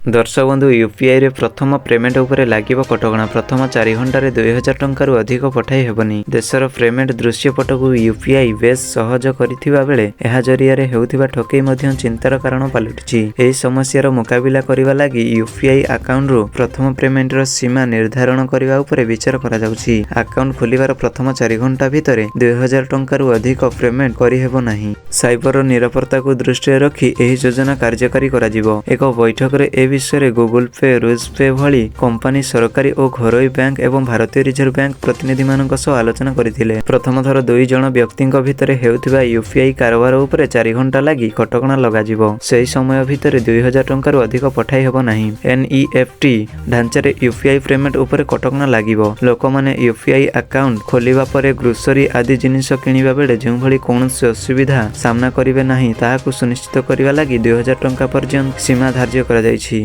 ଦର୍ଶକ ବନ୍ଧୁ, ୟୁପିଆଇରେ ପ୍ରଥମ ପେମେଣ୍ଟ ଉପରେ ଲାଗିବ କଟକଣା। ପ୍ରଥମ 4 ଘଣ୍ଟାରେ 2000 ଟଙ୍କାରୁ ଅଧିକ ପଠାଇ ହେବନି। ଦେଶର ପେମେଣ୍ଟ ଦୃଶ୍ୟପଟକୁ ୟୁପିଆଇ ବେଶ୍ ସହଜ କରିଥିବା ବେଳେ ଏହା ଜରିଆରେ ହେଉଥିବା ଠକେଇ ମଧ୍ୟ ଚିନ୍ତାର କାରଣ ପାଲଟିଛି। ଏହି ସମସ୍ୟାର ମୁକାବିଲା କରିବା ଲାଗି ୟୁପିଆଇ ଆକାଉଣ୍ଟରୁ ପ୍ରଥମ ପେମେଣ୍ଟର ସୀମା ନିର୍ଦ୍ଧାରଣ କରିବା ଉପରେ ବିଚାର କରାଯାଉଛି। ଆକାଉଣ୍ଟ ଖୋଲିବାର ପ୍ରଥମ 4 ଘଣ୍ଟା ଭିତରେ 2000 ଟଙ୍କାରୁ ଅଧିକ ପେମେଣ୍ଟ କରିହେବ ନାହିଁ। ସାଇବର ନିରାପତ୍ତାକୁ ଦୃଷ୍ଟିରେ ରଖି ଏହି ଯୋଜନା କାର୍ଯ୍ୟକାରୀ କରାଯିବ। ଏକ ବୈଠକରେ ଏ ବିଷୟରେ ଗୁଗୁଲ ପେ, ରୁଜ୍ ପେ ଭଳି କମ୍ପାନୀ, ସରକାରୀ ଓ ଘରୋଇ ବ୍ୟାଙ୍କ ଏବଂ ଭାରତୀୟ ରିଜର୍ଭ ବ୍ୟାଙ୍କ ପ୍ରତିନିଧିମାନଙ୍କ ସହ ଆଲୋଚନା କରିଥିଲେ। ପ୍ରଥମ ଥର ଦୁଇ ଜଣ ବ୍ୟକ୍ତିଙ୍କ ଭିତରେ ହେଉଥିବା ୟୁପିଆଇ କାରବାର ଉପରେ 4 ଘଣ୍ଟା ଲାଗି କଟକଣା ଲଗାଯିବ। ସେହି ସମୟ ଭିତରେ 2000 ଟଙ୍କାରୁ ଅଧିକ ପଠାଇ ହେବ ନାହିଁ। ଏନ୍ଇଏଫ୍ଟି ଢାଞ୍ଚାରେ ୟୁପିଆଇ ପେମେଣ୍ଟ ଉପରେ କଟକଣା ଲାଗିବ। ଲୋକମାନେ ୟୁପିଆଇ ଆକାଉଣ୍ଟ ଖୋଲିବା ପରେ ଗ୍ରୋସରୀ ଆଦି ଜିନିଷ କିଣିବା ବେଳେ ଯେଉଁଭଳି କୌଣସି ଅସୁବିଧା ସାମ୍ନା କରିବେ ନାହିଁ, ତାହାକୁ ସୁନିଶ୍ଚିତ କରିବା ଲାଗି 2000 ଟଙ୍କା ପର୍ଯ୍ୟନ୍ତ ସୀମା ଧାର୍ଯ୍ୟ କରାଯାଇଛି।